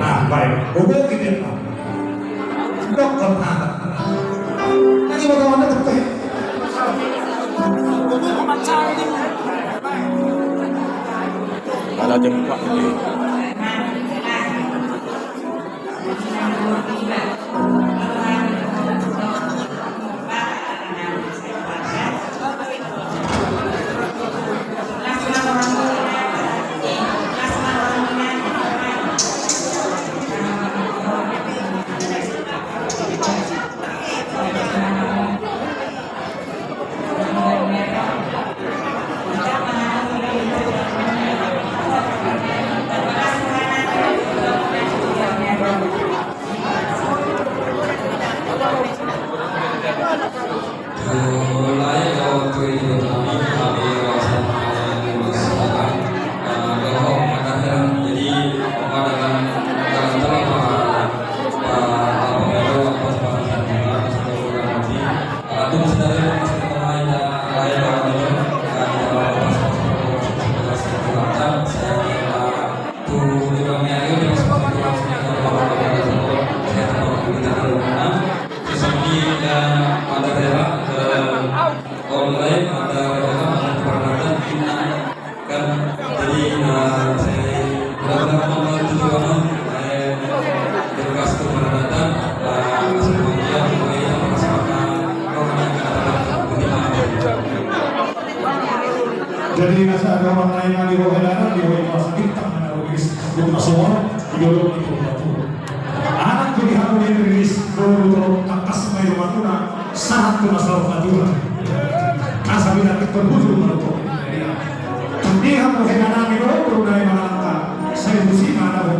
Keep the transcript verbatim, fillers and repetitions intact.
Ah, baik. Bobo kita. Dokter, ah. Nanti mau tahu anda dokter. Ada jengkak ini. Online, ada rela, ada peralatan, kan, jadi, eh, saya benar-benar membantu Tuhan, eh, berkas keperalatan, eh, semuanya, semuanya merasakan rohani yang kata-kata. Jadi, asa adong na di roha ni, di roha ni, sakit tangan, di roha ni, di roha ni. Anak tu di hamu di rilis, bolu tu tangkas mai rumahmuna, sahat tu na saur matua. Asa bila tu perbuju maluto. Di hamu hena nami do, bolu nai mangalangka. Sai busi mana